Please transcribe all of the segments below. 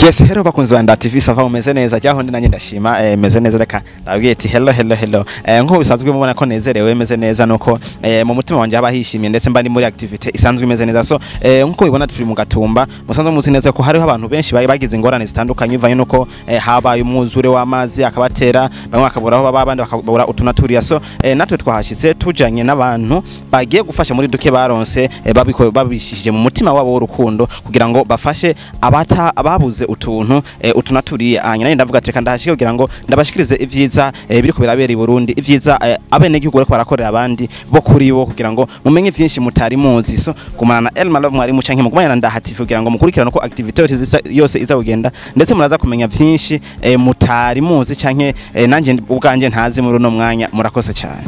Yes, hello bakunzi ba TV, ça va? Umeze neza? Jaho ndi nanye ndashima, meze neza. Reka ndabwiye ati hello, hello, hello. Nko bisanzwe mubona ko nezerewe, meze neza, nuko mu mutima wanje haba hishimye, ndetse mba ndi muri activity isanzwe imeze neza. So nkuko bibona turi mu Gatumba. Musanzwe muzi neza ko hariho abantu benshi bari bagize ingorane zitandukanye bivanye nuko habaye umwuzure w'amazi akabatera, bamwe bakabura aho baba, abandi bakabura utunaturiya. So natwe twahashitse tujanye n'abantu bagiye gufasha muri duke baronse, babiko babishishije mu mutima wabo w'urukundo kugira ngo bafashe abata ababuze utuntu utunaturiye. Hanyuma ndavuga ati reka ndahashike kugira ngo ndabashikirize ivyiza biriko birabera i Burundi, ivyiza abenegihugu bariko barakorera abandi bo kuri bo, kugira ngo mumenye vyinshi mutari muzi. So gumana na Elma Love mwarimu canke mugumana na Ndaha TV kugira ngo mukurikirane uko activity yose yose iza kugenda, ndetse muraza kumenya vyinshi mutari muzi canke nanje ubwanje ntazi muri uno mwanya. Murakoze cyane.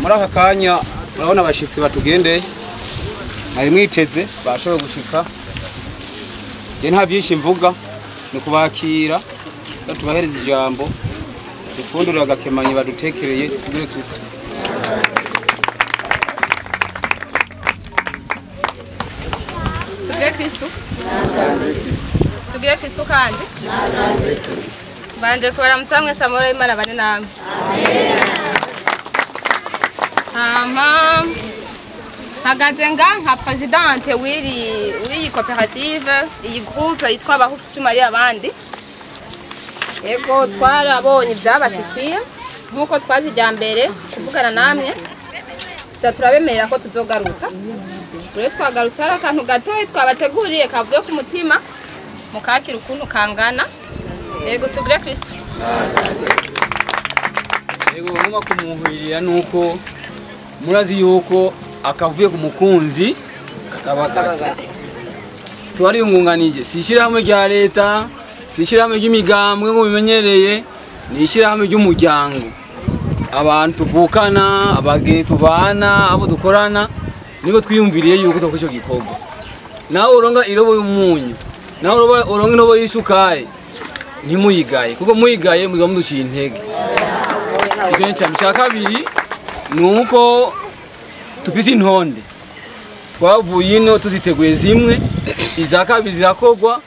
Muri aka kanya urabona abashitsi batugendeye, mwari mwiteze, bashoboye gushika. Je nta byinshi mvuga, ni kubakira batubahereza ijambo, dufundurira agakemanyi badutekereye. Tugire Kristo. Tugire Kristo. Tugire Kristo kandi. Banje kubaramutsa mwese, amahoro y'Imana bane namwe. Hama mpagaze nga nka présidente w'iri w'iyi koperative, iyi groupe yitwa Abahufite Icuma abandi. Yego, twarabonye ibyabashikiye nk'uko twaje ijya mbere kuvugana namwe, tuca turabemerera ko tuzogaruka. Rero twagarutse, hari akantu gatoya twabateguriye kavuye ku mutima, mukakira ukuntu kangana. Yego, tugire Kristo. Yego, ngoma kumuhirira nuko murazi yuko akavuye ku mukunzi kataba gato. Twariyungunganije, si ishyirahamwe rya leta, si ishyirahamwe ry'imigambwe ngo bimenyereye, ni ishyirahamwe ry'umuryango. Abantu tuvukana, abageni tubana, abo dukorana, niko twiyumviriye yuko twakora ico gikorwa. Nawe uronga irobo y'umunyu, nawe uronga intobo y'isukari, ntimuyigaye, kuko muyigaye muzoba muduciye intege. Icyo ni icya kabiri, nuko tufise intonde twavuye ino tuziteguye zimwe, iza kabiri zirakogwa,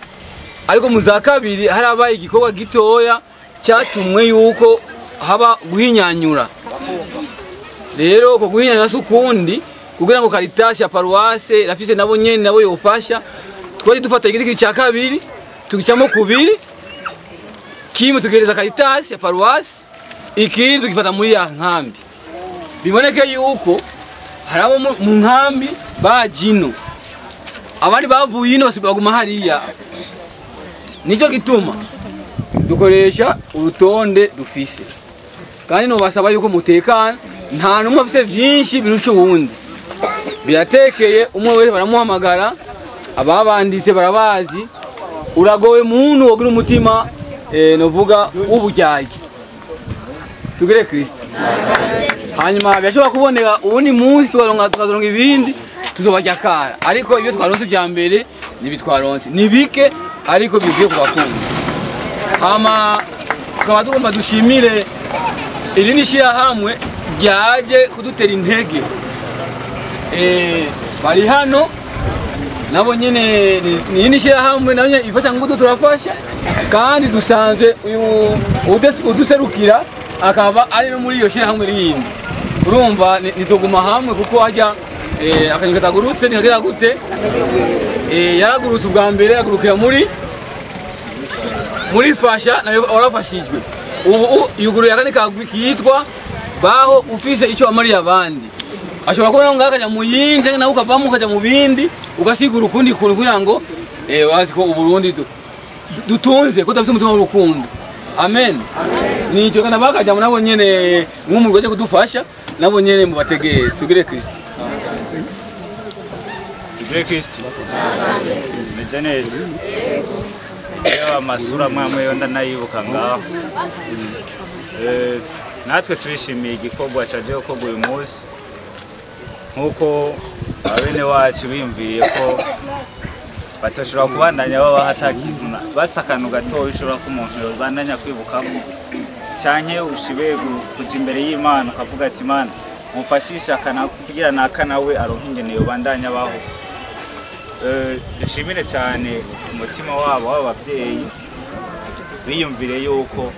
ariko mu za kabiri harabaye igikorwa gitoya cyatumwe yuko haba guhinyanyura. Rero ko guhinyanyura si ukundi, kugira ngo Caritas ya paruwase irafise nabo nyene nabo yofasha, twari dufata igiti cya kabiri tugicamo kubiri, kimwe tugereza Caritas ya paruwase, ikindi tugifata muri ya nkambi. Biboneke yuko harabo mu nkambi bajino, abandi bavuye ino baguma hariya. Nicyo gituma dukoresha urutonde dufise, kandi no basaba yuko mutekana, nta numwe afise vyinshi birusha uwundi. Biratekeye, umwe wese baramuhamagara, ababanditse barabazi. Uragowe muntu wogira umutima novuga w'ubujyayi. Tugire Kristo. Hanyuma byashobora kuboneka ubundi munsi tukaronka tukaronka ibindi tuzobarya kara, ariko ibyo twaronse bya mbere nibitwaronse ni bike, ariko bigiye kubakunda. Hama tukaba tugomba dushimire irindi shyirahamwe ryaje kudutera intege. Bari hano nabo nyene, ni irindi shyirahamwe nabo nyene ifasha ngutu turafasha, kandi dusanzwe uyu uduserukira akaba ari no muri iyo shyirahamwe rindi. Urumva nituguma hamwe kuko hajya akanyoni katagurutse ntikagera gute. Yaragurutse ubwa mbere agurukira muri fasha, nayo warafashijwe. Ubu yuguruye akandi kagwi kitwa baho ufise icyo amariye abandi. Ashobora kubona ngaho akajya mu yindi, nawe ukavamo ukajya mu bindi, ugasigura ukundi kuntu kugira ngo wazi ko Uburundi dutunze ko dufite umutima w'urukundo. Amen. Nicyo kana bakajya nabo nyene nk'umurwi waje kudufasha, nabo nyene mubategeye. Tugire Kristo. Tugire Kristo. Meze neza. Yewe amasura mwamwe yo ndanayibuka ngaho. Natwe turishimiye igikorwa cyaje gukorwa uyu munsi, nkuko Abene wacu biyumviriye ko batoshobora kubandanya baba hatakina basa akantu gato ushobora ko umuntu yobandanya kwibukamo canke ushibe kuja imbere y'Imana ukavuga ati Imana mumfashisha akana kugira naka nawe aronke ingene yobandanya baho. Dushimire cyane umutima wabo w'abavyeyi biyumvire yuko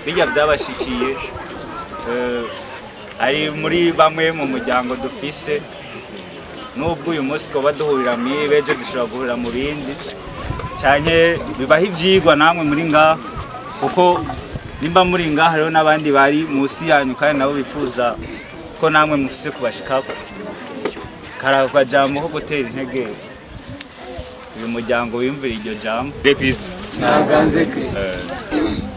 bijya byabashikiye ari muri bamwe mu muryango dufise nubwo uyu munsi twaba duhurira mw'ibejo dushobora guhurira mu bindi cyane bibaho ivyigwa namwe muri ngaha kuko nimba muri ngaha rero n'abandi bari munsi yanyu kandi nabo bifuza ko namwe mufise kubashikako karako jambo ko gutera intege uyu muryango wiyumvira iryo jambo. Kristo naganze Kristo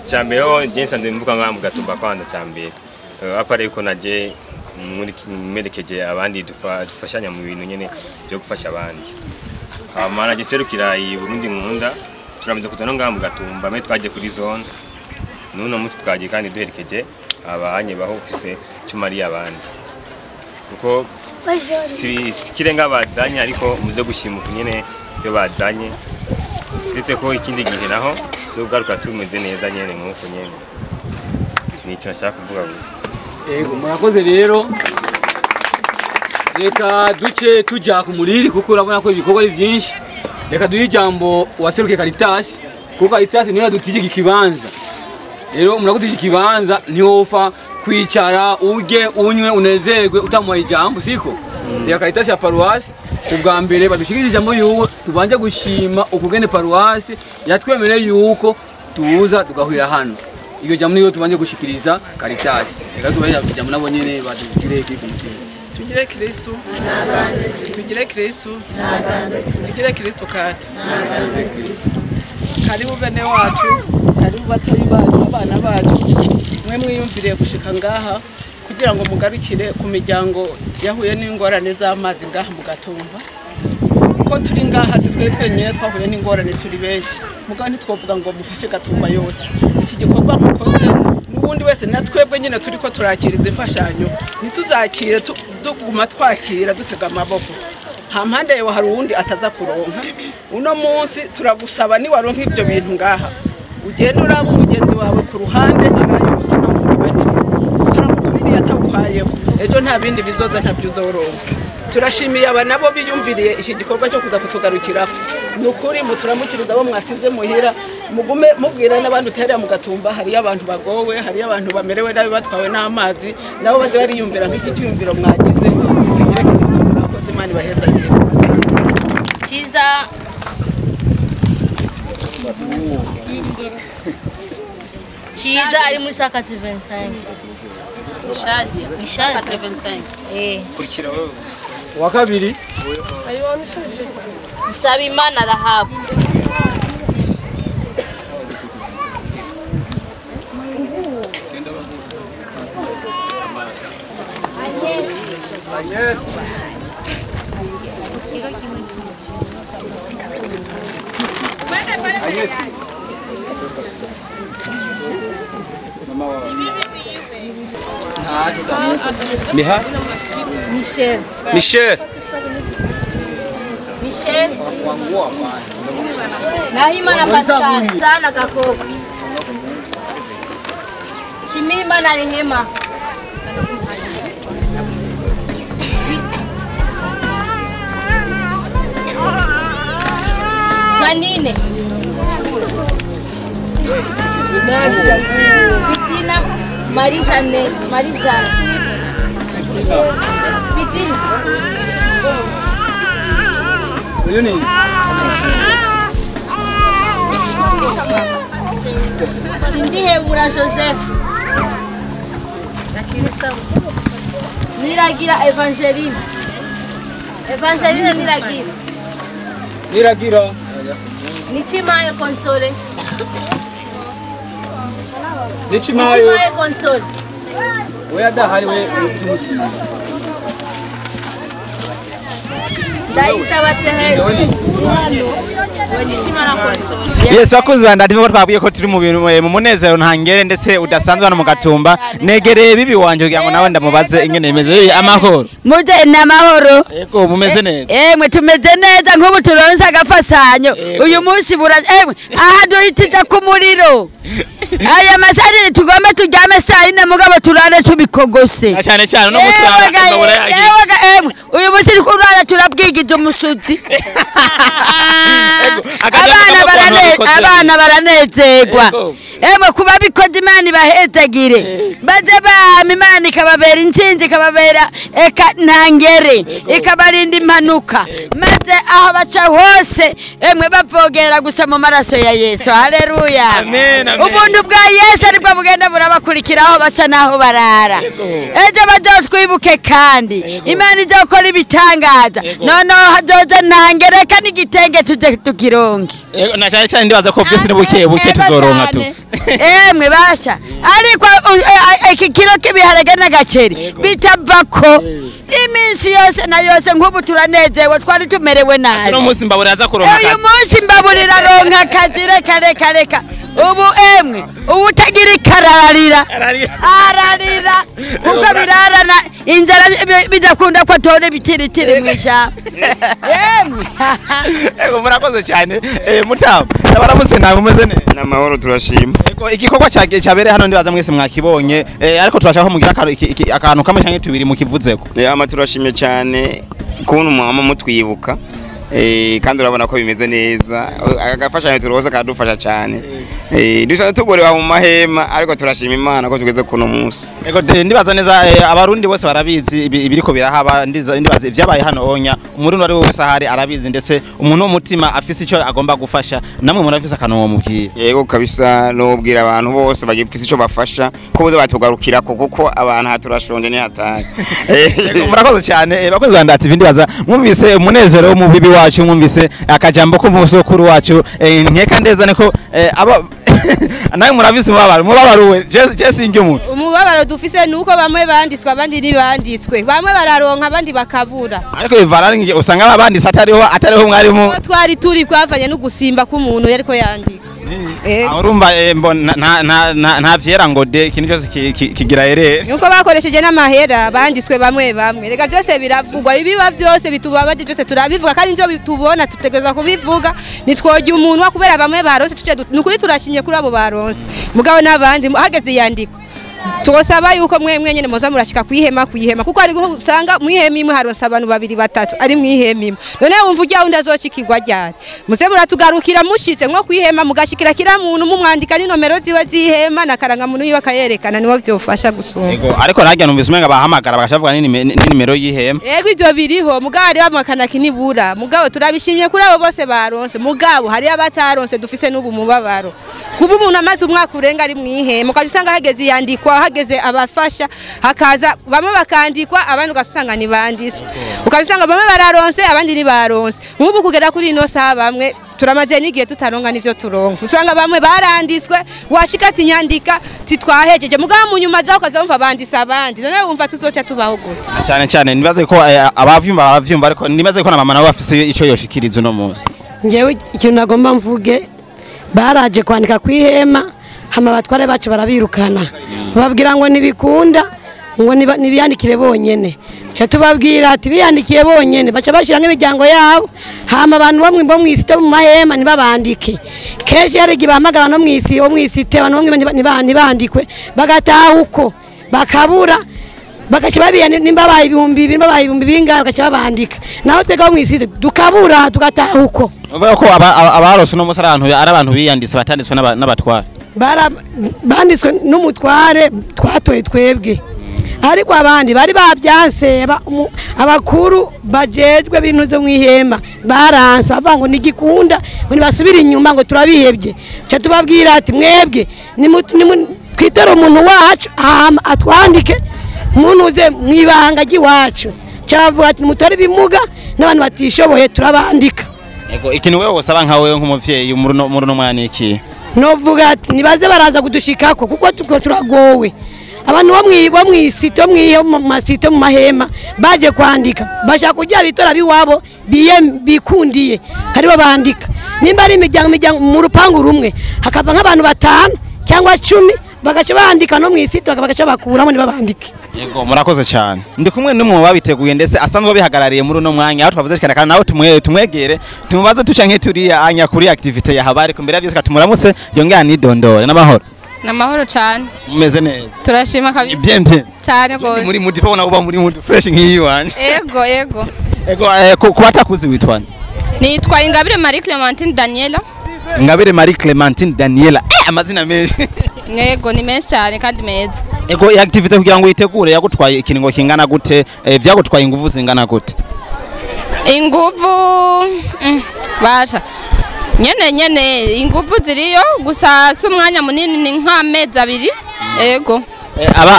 cyambere ho je nsanzwe mvuga ngaha mu Gatumba kwanda cyambere apare yuko naje muri merekeje abandi dufashanya mu bintu nyene byo gufasha abandi. Hama naje serukira i Burundi nkunda turamaze kutana ngaha mu Gatumba me twaje kuri zone nuno munsi twaje kandi duherekeje abanye baho ufise cumari abandi kuko si kirenga bazanye ariko muze gushimuka nyene byo bazanye ndetse ko ikindi gihe naho tugaruka tumeze neza nyene nkuko nyene nico nshaka kuvuga gusa. Ego murakoze rero reka duce tujya ku muriri kuko urabona ko ibikorwa ari byinshi. Reka duhe ijambo waserukiye Caritas kuko Caritas niyo yadutije iki kibanza. Rero murakoze iki kibanza ntiwofa kwicara urye unywe unezerwe utamuha ijambo siko. Reka Caritas ya paroisse ubwa mbere badushikirize ijambo yuko tubanje gushima ukugene paroisse yatwemereye yuko tuza tugahurira hano. Iyo jambo niyo tubanje gushikiriza Caritas. Reka tubahe ijambo nabo nyene badugire ku mutima. Tugire Kristo. Tugire Kristo. Tugire Kristo kandi. Karibu bene wacu, karibu batoyi bacu, abana bacu. Mwe mwiyumviriye gushika ngaha kugira ngo mugarukire ku miryango yahuye n'ingorane z'amazi ngaha mu Gatumba. Ko turi ngaha si twe twenyine twahuye n'ingorane turi benshi. Mugabo ntitwovuga ngo mufashe Gatumba yose. Iki gikorwa mukoze n'ubundi wese na twebwe nyine turi ko turakiriza imfashanyo ntituzakire tuguma twakira dutega amaboko. Ha mpande yawe hari uwundi ataza kuronka. Uno munsi turagusaba ni waronka ibyo bintu ngaha ugende uraba umugenzi wawe ku ruhande abaye gusa atawuhayeho ejo nta bindi bizoza ntabyo uzoronka. Turashimiye aba nabo biyumviriye iki gikorwa cyo kuza kutugarukiraho. Ni ukuri muturamukiriza abo mwasize muhira mugume mubwira n'abandi uterera mu Gatumba hariyo abantu bagowe hariyo abantu bamerewe nabi batwawe n'amazi nabo baze bariyumvira nk'iki cyiyumviro mwagize. Tugire Kristo murakoze Imana ibahezagire. Cyiza Cyiza ari muri 185. Shadia 85. Kurikira wewe. Wa kabiri Nsabimana Rahabu. Agnes. Miha? Michel. Michel. Michel. Nahimana Pascal sana Gakoko. Shimimana Rehema. Janine. Fitina Marie Jeanne, Marie Jeanne. Fitina. Uyuni. Cindy Hebura Joseph. Niragira Evangeline. Evangeline Niragira. Niragira. Nichimayo Console. Nichimayo. Nichimayo Console. We adahari we. Ndayisaba Therese. Yes, bakuzi banda ndivyo twabwiye ko turi mu bintu mu munezero ntangere ndetse udasanzwe hano mu Gatumba. Negereye bibi wanje kugira ngo nawe ndamubaze ingene imeze. Amahoro. Muze namahoro. Yego mumeze neza. Emwe tumeze neza nk'ubu turonse agafasanyo. Uyu munsi bura emwe aha duhitiza ku muriro. Aya masari tugomba tujyame saa 4 mugabo turare tubikogose. Cyane cyane no musara ndabura yagiye. Emwe uyu munsi kurara turabwigiza umusuzi. Abana baranezerwa. Emwe kuba bikoze Imana ibahezagire. Baze bama Imana ikababera intsinzi ikababera eka ntangere ikabarinda impanuka. Maze aho baca hose emwe bavogera gusa mu maraso ya Yesu. Haleluya. Ubuntu bwa Yesu aribwo bugenda burabakurikira aho baca naho barara. Ejo bazotwibuke kandi Imana izokora ibitangaza. Noneho hazoza ntangereka n'igitenge tuje tukironke. Na cyane cyane ndibaza ko byose nibuke buke tuzoronka tu. Emwe basha ariko iki kiro kibiharage n'agaceri bitavako iminsi yose na yose nk'ubu turanezewe twari tumerewe nabi. Uno munsi mbaburira aza kuronka akazi. Uyu munsi mbaburira aronka akazi reka reka reka. Ubu emwe ubutagira ikararira ararira kuko birarana inzara bidakunda ko atore bitiritiri mwisha. Emwe ego murakoze cyane. Mutamu ndabaramutse ntabwo mumeze neza. Namahoro turashima. Ego igikorwa cyabereye hano ndibaza mwese mwakibonye, ariko turashaka ko mugira akantu kamwe canke tubiri mukivuzeko. Ama turashimye cyane kubona umwama mutwibuka. Kandi urabona ko bimeze neza, agafashanyo turoza kadufasha cyane. Dusanzwe tugorewa mu mahema ariko turashima Imana ko tugeze kuno munsi. Ego ndibaza neza abarundi bose barabizi ibiriko birahaba, ndibaza ivyabaye hano onya umurundi ari wese ahari arabizi, ndetse umuntu w'umutima afise ico agomba gufasha namwe murafise akantu mubwira. Yego kabisa nobwira abantu bose bagifise ico bafasha ko boza batugarukirako kuko abantu haturashonje ni hatari. Ego murakoze cyane bakozi ba Ndati ndibaza mwumvise umunezero mu bibi wacu, mwumvise akajambo ko musokuru wacu nkeka ndeza niko aba nawe murabise umubabaro je singe umuntu. Umubabaro dufise nuko bamwe banditswe abandi ntibanditswe, bamwe bararonka abandi bakabura. Ariko bivarara usanga abanditse atariho mwarimu. Twari turi kwavanye no gusimba k'umuntu yariko yandika. Urumva nta vyera ngo de ikintu cyose kigira erere. Nuko bakoresheje n'amahera banditswe bamwe bamwe. Rega byose biravugwa, ibiba byose bitubabaje byose turabivuga kandi njo bitubona tutegereza kubivuga. Nitwoje umuntu kubera bamwe baronse tuce nukuri turashimye kuri abo baronse. Mugabo n'abandi hageze yandiko. Twosaba yuko mwe nyene muza murashika kwihema kuko ari usanga mwihema imwe haronse abantu babiri batatu ari mwihema imwe. None wumva ujya undi azoshikirwa ryari? Muze muratugarukira mushitse nko kwihema mugashikira kira muntu mumwandika ni nomero ziwe zihema na karanga muntu yiwe akayerekana niwo vyofasha gusumba. Yego ariko narya numvise umenga bahamagara bagashavuga ni nimero yihema. Yego ivyo biriho mugabo ari bamakana kinibura mugabo turabishimye kuri abo bose baronse mugabo hari abataronse dufise n'ubu mubabaro. Kuba umuntu amaze umwaka urenga ari mwihema ukaje usanga hageze yandikwa hageze abafasha hakaza bamwe bakandikwa abandi ugasanga ni bandiswe, ukasanga bamwe bararonse abandi ni baronse. Nk'ubu kugera kuri ino saha bamwe turamaze n'igihe tutaronka nivyo turonka, usanga bamwe barandiswe washika ati nyandika titwahejeje mugabo mu nyuma zaho ukazumva bandisa abandi. None wumva tuzoca tubaho gute? Cyane cyane nibaze ko abavyumva baravyumva ariko nibaze ko na mama nabo bafise ico yoshikiriza uno munsi. Ngewe ikintu nagomba mvuge, baraje kwandika kwihema hama batware bacu barabirukana bababwira ngo nibikunda ngo nibiyandikire bonyene. Cha tubabwira ati biyandikiye bonyene baca bashira nk'imiryango yabo hama abantu bamwe bo mwisite mu mahema nibabandike. Kenshi hari igihe bahamagara no mwisi wo mwisite abantu bamwe nibandikwe bagataha uko bakabura bagaca babiya nimba bayi 2000 nimba bayi 2000 bingahe bagaca babandika, naho twega mwisite dukabura tugataha uko. Uvuga ko abarose no musara abantu ari abantu biyanditse batanditswe n'abatware banditswe n'umutware twatoye twebwe, ariko abandi bari babyanse abakuru bajejwe bintu zo mwihema baranse bavuga ngo nigikunda ngo nibasubira inyuma ngo turabihebye. Cha tubabwira ati mwebwe twitora umuntu wacu atwandike munuze mwibanga ry'iwacu, cyavuga ati mutore bimuga n'abantu batishoboye turabandika. Ego ikintu wewe usaba nka wewe nk'umuvyeyi muri no mwana iki? Novuga ati nibaze baraza kudushikako kuko tuko turagowe. Abantu bo mw'isite bo mu masite mu mahema baje kwandika bashaka kugira bitora biwabo bikundiye karibo bandika. Nimba ari imiryango mu rupangu rumwe hakava nk'abantu 5 cyangwa 10 bagaca bandika no mw'isite bagaca bakuramo nibabandike. Yego, murakoze cyane. Ndi kumwe n'umwe babiteguye ndetse asanzwe bihagarariye muri uno mwanya aho twavuze cyane, kandi nawe tumwegere tumubaze tuca nk'ituriya anya kuri activité ya habari kumbera byose katumuramutse yongera nidondore. N'amahoro. Namahoro cyane. Mumeze neza. Turashima kabisa. Bien bien. Cyane gose. Muri mudi fona uba muri mudi fresh nk'iyi wanje. Ego ego. Ego, kubatakuzi witwa? Nitwa Ingabire Marie Clementine Daniela. Ingabire Marie Clementine Daniela. Amazina menshi. Yego, ni menshi cyane kandi meza. Ego, activité kugira ngo uyitegure yagutwaye ikiringo kingana gute? Vyagutwaye inguvu zingana gute? Inguvu basha. Nyene inguvu ziriyo gusa si umwanya munini, ni nk'amezi 2. Yego.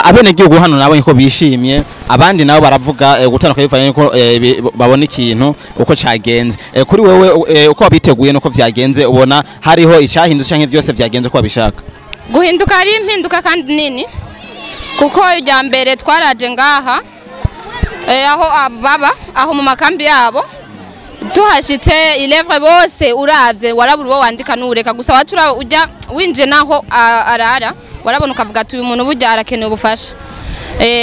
Abenegihugu hano nabonye ko bishimye, abandi nabo baravuga gutandukanye bivanye ko babona ikintu uko cagenze. Kuri wewe uko wabiteguye nuko vyagenze, ubona hariho icyahindutse canke vyose vyagenze uko wabishaka? Guhinduka ari impinduka kandi nini, kuko irya mbere twaraje ngaha aho baba aho mu makambi yabo, tuhashitse ilevre bose uravye warabura uwo wandika n'ureka gusa watura ujya winje naho arara warabona ukavuga ati uyu muntu burya arakeneye ubufasha.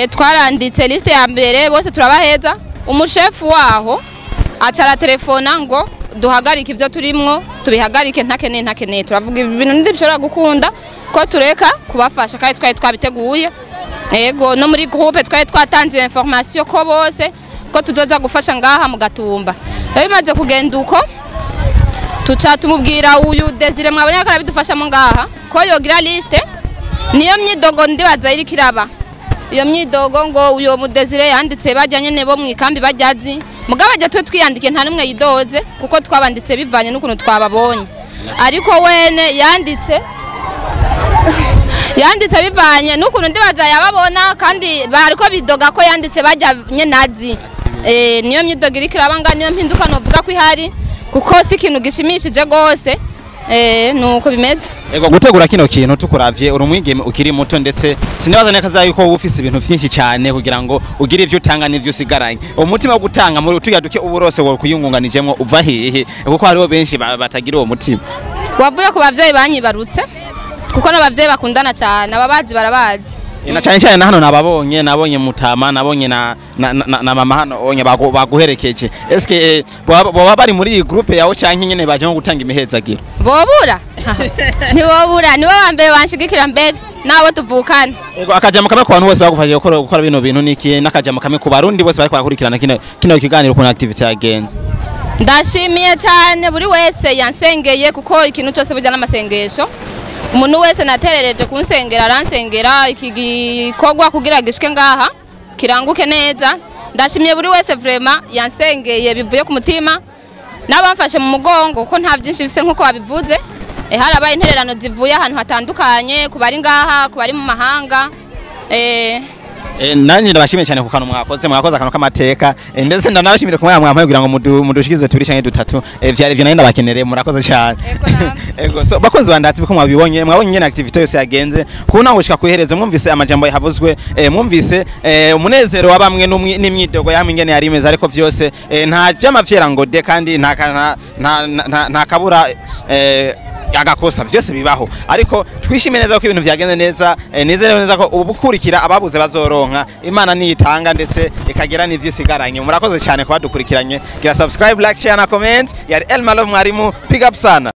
Twaranditse liste ya mbere bose turabaheza, umushefu waho aca aratelefona ngo duhagarike ibyo turimwo, tubihagarike ntakeneye. Turavuga ibintu ndibishobora gukunda ko tureka kubafasha kandi twari twabiteguye. Yego, no muri groupe twari twatanze information ko bose ko tuzoza gufasha ngaha mu Gatumba. Bimaze kugenda uko tuca tumubwira uyu Desire mwabonye ko arabidufashamo ngaha ko yogira liste. Niyo myidogo ndibaza iri kiraba, iyo myidogo ngo uyo mu Desire yanditse bajyanye nebo mu ikambi bajyazi mugabo ajya twe twiyandike nta numwe yidoze kuko twabanditse bivanye n'ukuntu twababonye, ariko wene yanditse bivanye n'ukuntu ndibaza yababona kandi bariko bidoga ko yanditse bajyanye nazi. Niyo myidogo iri kiraba nga niyo mpinduka novuga ko ihari kuko si ikintu gishimishije gose. Nuko bimeze. Ego, gutegura kino kintu tukuravye uri umwigeme ukiri muto ndetse sinibaza neza yuko wowe ufise ibintu vyinshi cyane kugira ngo ugire ivyo utanga n'ivyo usigaranye. Umutima wo gutanga muri utuya duke uburose wo kuyungunganijemwo uva hehe? Kuko hariho benshi batagira uwo mutima. Wavuye ku bavyeyi banyibarutse kuko n'abavyeyi bakundana cyane, ababazi barabazi. Na cyane cyane hano nababonye, nabonye Mutama, nabonye na mama hano onye baguherekeje. Eske boba bari muri iyi groupe yawe canke nyene baje nko gutanga imihezagiro? Bobura ntibobura, nibo bambere banshigikira mbere nabo tuvukana. Ego, akajambo kamwe ku bantu bose bagufashije gukora bino bintu niki, n'akajambo kamwe ku barundi bose bariko barakurikirana kino kiganiro ukuntu activity yagenze. Ndashimiye cyane buri wese yansengeye kuko ikintu cyose burya n'amasengesho. Umuntu wese naterereje kunsengera aransengera iki gikorwa kugira gishike ngaha kiranguke neza. Ndashimiye buri wese vraiment yansengeye bivuye ku mutima n'abamfashe mu mugongo kuko nta byinshi bise nkuko babivuze. Harabaye intererano zivuye ahantu hatandukanye kubari ngaha kubari mu mahanga. Nanjye ndabashimiye cyane ku kantu mwakoze akantu k'amateka, ndetse ndanabashimire ku mwanya mwampaye kugira ngo mudushikize tubiri canke dutatu. Vyari ivyo nari ndabakenereye, murakoze cyane. Ego, so bakunzi bandatsi ko mwabibonye, mwabonye nyene activité yose yagenze kuna gushika kuhereza, mwumvise amajambo yahavuzwe, mwumvise umunezero wa bamwe n'imyidogo yamwe ingene yari imeze, ariko vyose nta vy'amavyera ngo de kandi nta kabura agakosa, vyose bibaho, ariko twishimiye neza ko ibintu vyagenze neza. Nizere neza ko ubukurikira ababuze bazoronka, Imana niyitanga ndetse ikagira n'ivyisigaranye. Murakoze cyane kubadukurikiranye, gira subscribe, like, share na comment. Yari Elma Love mwarimu, big up sana.